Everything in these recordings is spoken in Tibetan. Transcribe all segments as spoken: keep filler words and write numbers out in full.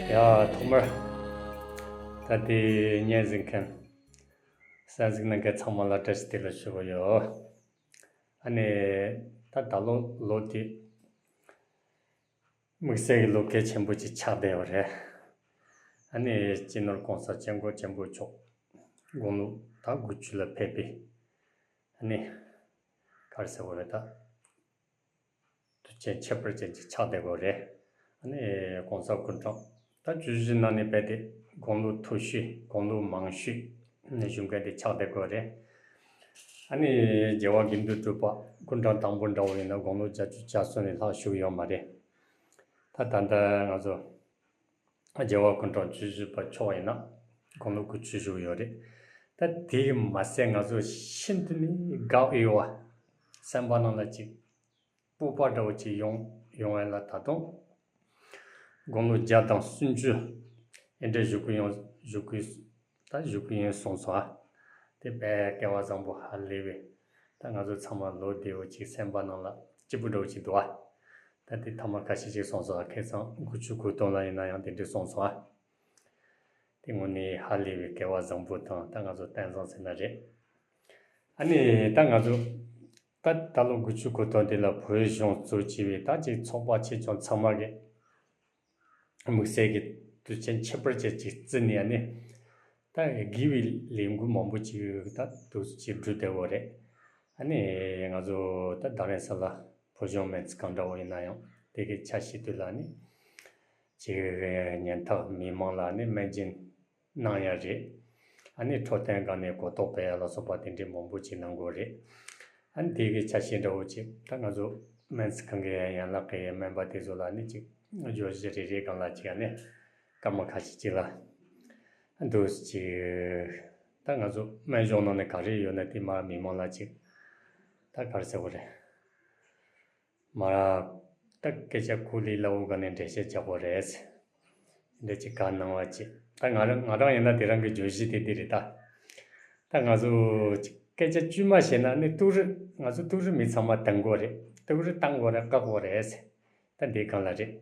ཡ་ཐོག་མར་ད་དེ་བརྙན་གཟིགས་མཁན་གསན་གཟིགས་གནང་མཁན་ཚང་མ་ལ་བཀྲ་ཤིས་བདེ་ལེགས་ཞུ་གི་ཡོད། ཨ་ནི་ད་ད་ལོ་ལོ་དེ་དམིགས་བསལ་གྱི་ལོ་གལ་ཆེན་པོ་ཅིག་ཆགས་བསྡད་ཡོད་རེད། ཨ་ནི་སྤྱི་ནོར་གོང་ས་སྐྱབས་མགོན་ཆེན་པོ་མཆོག་དགུང་ལོ་ད་དགུ་བཅུ་ལ་ཕེབས་པའི་ཨ་ནི་ག་རེ་ཟེར་དགོས་རེད་ད། དུས་ཆེན་ཁྱད་པར་ཅན་ཅིག་ཆགས་བསྡད་ཡོད་རེད། ཨ་ནི་གོང་ས་སྐུ་ཕྲེང་ད་བཅུ་བཞི་ནང་ནས་རྦད་དེ་དགུང་ལོ་མཐོ་ཤོས་དགུང་ལོ་མང་ཤོས་ནས་བཞུགས་མཁན་དེ་ཆགས་བསྡད་ཡོད་རེད། ཨ་ནི་རྒྱལ་བ་དགེ་འདུན་གྲུབ་པ་སྐུ་ཕྲེང་དང་པོ་འདྲ་བོ་ཡིན་ན་དགུང་ལོ་བརྒྱད་ཅུ་གྱ་གསུམ་ནས་ལྷག་བཞུགས་ཡོད་མ་རེད། ད་ད་ལྟ་ང་ཚོ་རྒྱལ་བ་སྐུ་ཕྲེང་བཅུ་བཞི་པ་མཆོག་ཡིན་ན་དགུང་ལོ་དགུ་བཅུ་བཞུགས་ཡོད་རེད། ད་དེ་མ་ཟད་ང་ཚོ་ཤིན་ཏུ་ནས་དགའ་འོས་པ། སེམས་པ་ནང་ལ་ཅིག་སྤོབས་པ་འདྲ་བོ་ཅིག་ཡོང་ཡོང་བ་ལ་ད་དུང་དགུང་ལོ་བརྒྱ་དང་སུམ་ཅུ་ཨེ་འདྲ་བཞུགས་ཀྱི་ཡོང་བཞུགས་ཀྱི་ད་བཞུགས་ཀྱི་ཡིན་གསུངས་སོང་ཨ། དེ་དཔེ་སྐལ་བ་བཟང་པོ་ཧ་ལས་པའི་ད་ང་ཚོ་ཚང་མ་ལོ་བདེ་བོ་ཅིག་སེམས་པ་ནང་ལ་སྐྱིད་པོ་འདྲ་བོ་ཅིག་འདུག་ཨ། ད་དེ་ཐ་མ་ཁ་ཤས་ཅིག་གསུངས་སོང་ཨ། ཁ་སང་དགུ་བཅུ་གོ་སྟོང་ལ་ཡིན་ན་ཡང་དེ་འདྲ་གསུངས་སོང་ཨ། དེ་དངོས་གནས་ཧ་ལས་པའི་སྐལ་བ་བཟང་པོ་དང་ད་ང་ཚོ་རྟེན་བཟང་ཟེར་ན་རེད། ཨ་ནི་ད་ང་ཚོ་ད་ད་ལོ་དགུ་བཅུ་གོ་སྟོང་དེ་ལ་བོད་གཞུང་གཙོ་བྱས་པའི་ད་ཅིག་ཚོགས་པ་ཆེ་ཆུང་ཚང་མ་གི་དམིགས་བསལ་གྱི་དུས་ཆེན་ཁྱད་པར་ཅན་ཅིག་བརྩིས་ནས་ཨ་ནི་ད་དགེ་བའི་ལས་འགུལ་མང་པོ་ཅིག་ད་དུས་ཅིག་བསྒྲུབས་བསྡད་ཡོད་རེད། ཨ་ནི་ང་ཚོ་ད་རྡ་རམ་ས་ལ་བོད་གཞུང་སྨན་རྩིས་ཁང་འདྲ་བོ་ཡིན་ན་ཡང་དེ་གི་ཆ་ཤས་དེ་ལ་ཨ་ནི་ཅིག་ཉིན་ལྟར་མི་མང་ལ་ཨ་ནི་སྨན་སྦྱིན་གནང་ཡ་རེད། ཨ་ནི་འཕྲོད་བསྟེན་སྒང་ནས་གོ་རྟོགས་སྤེལ་ཡ་ལ་སོགས་པ་དེ་འདྲའི་མང་པོ་ཅིག་གནང་དགོས་རེད། ཨ་ནི་དེ་གི་ཆ་ཤས་འདྲ་བོ་ཅིག་ད་ང་ཚོ་སྨན་རྩིས་ཁང་གི་ཡན་ལག་གི་སྨན་པ་དེ་ཚོ་ལ་ཨ་ནི་ཅིག་བརྗོད་གཞི་རེ་རེ་སྒང་ལ་ཅིག་ཨ་ནི་སྐར་མ་ཁ་ཤས་ཅིག་ལ་འདུག་ཅིག་ད་ང་ཚོ་སྨན་གཞུང་ནང་ནས་ག་རེ་ཡོད་ན་དེ་མར་མི་མང་ལ་ཅིག་ད་ག་རེ་ཟེར་དགོས་རེད། མ་ར། ད་སྐད་ཆ་ཁུ་ལི་ལ་འུ་ག་ནས་འགྲེལ་བཤད་རྒྱག་དགོས་རེད། འདི་ཅིག་ག་གནང་བ་ཅིག་ད་ང་རང་ང་རང་ཡིན་ན་དེ་རང་གི་བརྗོད་གཞི་དེ་འདི་རེད་ད། ད་ང་ཚོ་ཅིག་སྐད་ཆ་དཀྱུས་མ་བཤད་ན་ནི་ཏུའུ་རི་ང་ཚོ་ཏུའུ་རི་མི་ཚང་མ་བཏང་དགོས་རེད། ཏུའུ་རི་བཏང་དགོས་རེད་བཀག་དགོས་རེད། ད་འདི་གང་ལ་རེད།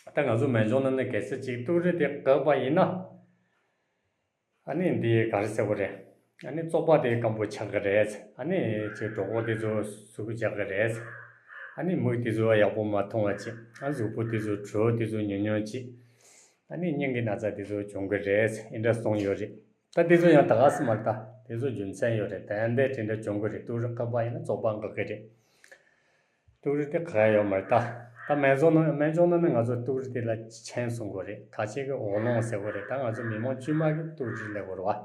ད་ང་ཚོ་སྨན་གཞུང་ནང་ནས་གལ་སྲིད་ཅིག་ཏུའུ་རི་དེ་བཀག་པ་ཡིན་ན། ཨ་ནི་འདི་ག་རེ་ཟེར་དགོས་རེད། ཨ་ནི་བཙོག་པ་དེ་སྐམ་པོ་ཆགས་ཀྱི་རེད། ཨ་ནི་ཅིག་གྲོད་ཁོག་དེ་ཚོ་ཟུག་རྒྱག་གི་རེད། ཨ་ནི་མིག་དེ་ཚོ་ཡག་པོ་མ་མཐོང་བ་ཅིག་ཨ་གཟུགས་པོ་དེ་ཚོ་དྲོད་དེ་ཚོ་ཉུང་ཉུང་ཅིག་ཨ་ནི་སྙིང་གི་ན་ཚ་དེ་ཚོ་བྱུང་གི་རེད་ཨེ་འདྲ་གསུངས་ཡོད་རེད། ད་དེ་ཚོ་ཡང་ད་ག་སེ་མ་རེད་ད། དེ་ཚོ་རྒྱུ་མཚན་ཡོད་རེད། ཏན་ཏན་དེ་འདྲ་བྱུང་གི་རེད། ཏུའུ་རི་བཀག་པ་ཡིན་ན་བཙོག་པ་འགག་གི་རེད། ཏུའུ་རི་དེ་ག་ཡོད་མ་རེད་ད། ད་སྨན་གཞུང་ནང་སྨན་གཞུང་ནང་ནས་ང་ཚོ་ཏུའུ་རི་དེ་ལ་ཆན་གསུང་དགོས་རེད། ཁ་ཆེ་གི་འོ་ལོང་ཟེར་དགོས་རེད། ད་ང་ཚོ་མི་མང་དཀྱུས་མ་གི་ཏུའུ་རི་ལབ་དགོས་རེད་བ།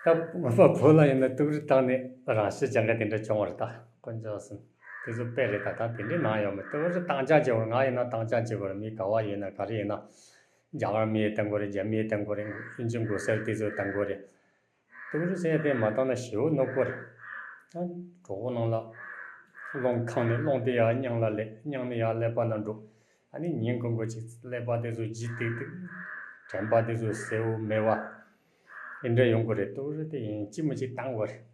ད་ང་ཚོ་བོད་ལ་ཡིན་ན་ཏུའུ་རི་བཏང་ནས་རང་ཤི་རྒྱག་མཁན་དེ་འདྲ་བྱུང་བ་རེད་ད། དཀོན་མཆོག་གསུམ། དེ་ཚོ་དཔེ་རེད་ད། ད་དེ་འདྲའི་ནང་ཡོད་མེད། ཏུའུ་རི་བཏང་ཆ་བྱེད་དགོས་རེད། ང་ཡིན་ན་བཏང་ཆ་བྱེད་དགོས་རེད། མི་ག་བ་ཡིན་ན་ག་རེ་ཡིན་ན། རྒྱ་གར་མིས་བཏང་དགོས་རེད། རྒྱ་མིས་བཏང་དགོས་རེད། ཨིན་ཇི་མགོ་སེར་དེ་ཚོས་བཏང་དགོས་རེད། ཏུའུ་རི་ཟེར་དེ་མ་བཏང་ན་ཞེ་པོ་གནོད་པོ་རེད། ཨ་གྲོད་ཁོག་ནང་ལ་རླུང་ཁེངས་ནས་རླུང་དེ་ཡར་སྙིང་ལ་སླེབས། སྙིང་ནས་ཡར་ཀླད་པ་ན་འགྲོ། ཨ་ནི་ཉིན་གང་པོ་ཅིག་ཀླད་པ་དེ་ཚོ་ལྗིད་ཏིག་ཏིག་དྲན་པ་དེ་ཚོ་གསལ་པོ་མེད་པ། དེ་འདྲ་ཡོང་གི་རེད། ཏུའུ་རི་དེ་ཡིན་གཅིག་མིན་གཅིག་བཏང་དགོས་རེད།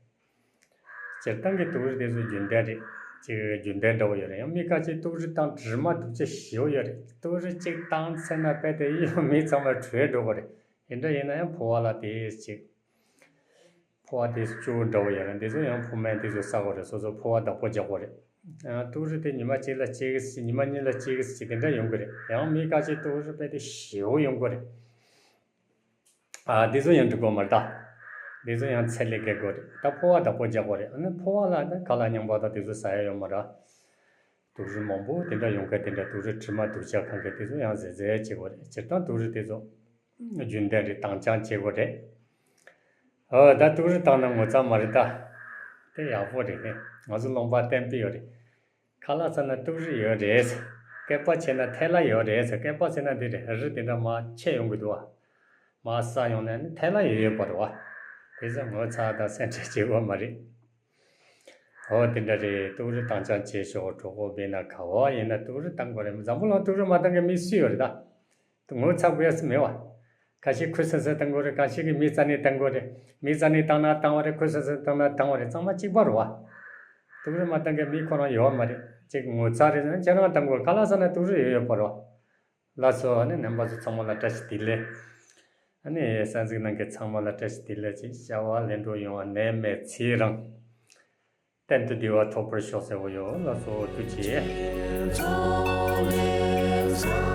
སྤྱིར་བཏང་གི་ཏུའུ་རི་དེ་ཚོ་རྒྱུན་ལྡན་རེད། ཅིག་རྒྱུན་ལྡན་འདྲ་བོ་ཡོད་རེད། ཡང་མི་ཁ་ཅིག་ཏུའུ་རི་བཏང་དྲི་མ་སྡུག་ཅག་ཞེ་པོ་ཡོད་རེད། ཏུའུ་རི་གཅིག་བཏང་ཚར་ན་དཔེ་དེ་ཡིན་མི་ཚང་མ་བྲོས་འགྲོ་གི་རེད། དེ་འདྲ་ཡིན་ན་ཡང་ཕོ་བ་ལ་དེ་ཅིག་ཕོ་བ་དེ་སྐྱོ་བོ་འདྲ་བོ་ཡོད་རེད། འདི་ཚོ་ཡང་ཕོ་སྨན་དེ་ཚོ་ཟ་དགོས་རེད། སོ་སོ་ཕོ་བ་བདག་པོ་རྒྱག་དགོས་རེད། ཡང་ཏུའུ་རི་དེ་ཉི་མ་གཅིག་ལ་གཅིག་གི་ཉི་མ་གཉིས་ལ་གཅིག་གི་དེ་འདྲ་ཡོང་གི་རེད། ཡང་མི་ཁ་ཅིག་ཏུའུ་རི་དཔེ་དེ་ཞེ་པོ་ཡོང་གི་རེད། ཨ་དེ་ཚོ་ཡང་འགྲིག་གོ་མ་རེད་ད། དེ་ཚོ་ཡང་ཚད་ལས་བརྒལ་དགོས་རེད། ད་ཕོ་བ་བདག་པོ་རྒྱག་དགོས་རེད། ཨ་ནི་ཕོ་བ་ལ་ནི་ཁ་ལག་རྙིང་པ་དང་དེ་ཚོ་ཟ་ཡ་ཡོད་མ་རེད། ཏུའུ་རི་མང་པོ་དེ་འདྲ་ཡོང་མཁན་དེ་འདྲ་ཏུའུ་རི་དྲི་མ་སྡུག་ཅག་གང་ག་དེ་ཚོ་ཡང་ཟད་ཟད་བྱེད་དགོས་རེད། སྤྱིར་བཏང་ཏུའུ་རི་དེ་ཚོ་རྒྱུན་ལྡན་རེད། དྭངས་གཙང་བྱེད་དགོས་རེད། ཨོ་ད་ཏུའུ་རི་བཏང་ན་ངོ་ཚ་མ་རེད་ད། དེ་ཡག་པོ་རེད། ང་ཚོ་ལུང་པ་བསྟན་པ་ཡོད་རེད། ཁ་ལག་ཟ་ན་ཏུའུ་རི་ཡོད་རེད། སྐེད་པ་བྱས་ན་ཐལ་བ་ཡོད་རེད། སྐེད་པ་བྱས་ན་འདི་རེད། རི་དེ་འདྲ་མར་ཆད་ཡོང་གི་འདུག་བ། མར་ཟག་ཡོང་ན་ནི་ཐལ་བ་ཡོད་ཡོད་པ་རེད་བ། དེ་ཚོ་ངོ་ཚ་དང་སེམས་ཁྲལ་བྱེད་དགོས་མ་རེད། ཨོ་དེ་འདྲ་རེད། ཏུའུ་རི་དྭངས་གཙང་བྱེད་ཤོག་གྲོད་ཁོག་ལྦེ་ན་ག་བ་ཡིན་ན་ཏུའུ་རི་བཏང་དགོས་རེད། འཛམ་བུ་གླིང་ཏུའུ་རི་མ་བཏང་མཁན་མི་སུ་ཡོད་རེད་ད། ངོ་ཚ་དགོས་ཡ་སུ་མེད་བ། ད་ཞིག་ཁུ་སིམ་སིམ་བཏང་དགོས་རེད། ག་ཞིག་གིས་མིག་རྩ་ནས་བཏང་དགོས་རེད། མིག་རྩ་ནས་བཏང་ན་བཏང་བ་རེད། ཁུ་སིམ་སིམ་བཏང་ན་བཏང་བ་རེད། ཚང་མ་གཅིག་པ་རེད་བ། དུག་རིགས་མ་བཏང་མཁན་མི་ཁོ་རང་ཡོད་མ་རེད། གཅིག་ངོ་ཚ་རེད་ཟེར་ན་ཁྱེད་རང་བཏང་དགོས། ག་ལ་ཟེར་ན་དུག་རིགས་ཡོད་ཡོད་པ་རེད་བ། ལགས་སོ། ཨ་ནི་རྣམ་པ་ཚོ་ཚང་མ་ལ་བཀྲ་ཤིས་བདེ་ལེགས། ཨ་ནི་གསན་གཟིགས་གནང་མཁན་ཚང་མ་ལ་བཀྲ་ཤིས་བདེ་ལེགས། ཅིག་བྱ་བ་ལྷུན་གྲུབ་ཡོང་བ་ནད་མེད་ཚེ་རིང་། གཏན་དུ་བདེ་བ་ཐོབ་པར་ཤོག་ཟེར་བ་ཡོད། ལགས་སོ། ཐུགས་རྗེ་ཆེ།